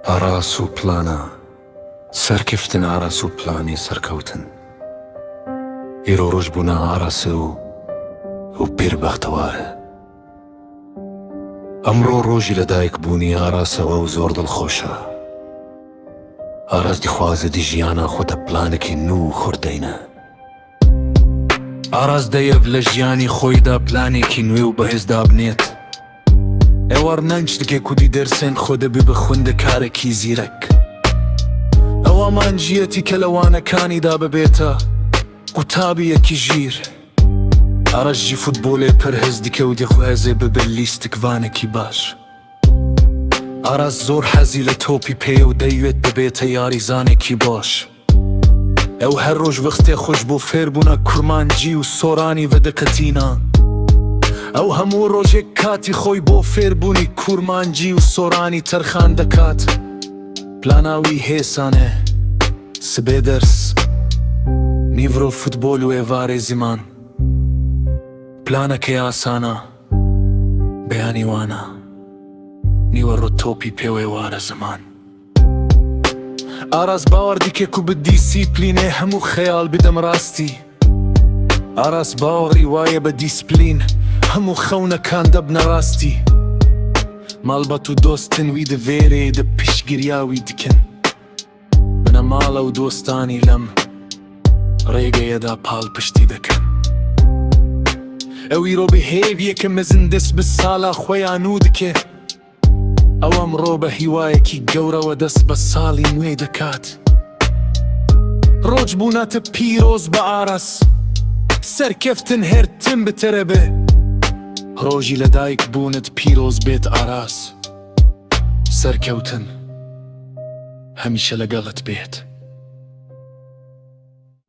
ئاراس و پلانە سەرکفتن ئاراس و پلانی سەرکەوتن ئیرۆ ڕۆژ بوونە ئاراسە و و پیر بەختەوارە. ئەمڕۆ ڕۆژی لەدایک بوونی ئاراسەوە و زۆر دڵخۆشە. ئاراس دیخوازێ دی ژیانا خۆتە پلانێکی نوو خورد دەینە. ئاراس دەیەڤ لە ژیانی خۆیدا پلانێکی نوێ و بەهێز دابنێت. ئەو ئارنانج دکێ کو دی دەرسێن خۆ دەبێ بە خوندەکارێکی زیرەک. ئەو ئامانجیەتی کە لە وانەکانیدا ببێتە قوتابیەکی ژیر. ئاراس ژی فوتبۆلێ پر هەز دکێ و دخوازێ ببێ لیستکڤانێکی باش. ئاراس زۆر حەزی لە تۆپی پێیە و دەیوێت ببێتە یاریزانێکی باش. ئەو هەر ڕۆژ وەختێ خۆش بۆ فێربوونا کورمانجی و سۆرانی ڤدقەتینا. ئەو هەموو ڕۆژێک کاتی خۆی بۆ فێربوونی کورمانجی و سۆرانی تەرخان دەکات. پلاناوی هێسانێ، سبێ دەرس، نیڤرۆ فوتبۆل و ئێڤارێ زمان. پلانەکەی ئاسانە، بەیانی وانە، نیوەڕۆ تۆپی پێ و ئێوارە زمان. ئاراس باوەڕ دیکێ کو بە دیسیپلینێ هەموو خەیاڵ بدەم ڕاستی. ئاراس باوەڕی وایە بە دیسپلین هەموو خەونەکان دەبنە ڕاستی. ماڵبات و دۆستن وی دڤێرێ دە پشتگریا وی دکن. بنەماڵە و دۆستانی لەم ڕێگەیەدا پاڵپشتی دەکەن. ئەو ئیرۆ بە هێڤیەکە مەزن دەست بە ساڵا خوەیا نوو دکێ. ئەو ئەمڕۆ بە هیوایەکی گەورەوە دەست بە ساڵی نوێ دەکات. ڕۆژ بوونەتە پیرۆز بە ئاراس. سەرکەفتن هەرتم بتەرەبێ. ڕۆژی لەدایک بوونت پیرۆز بێت ئاراس. سەرکەوتن هەمیشە لەگەڵت بێت.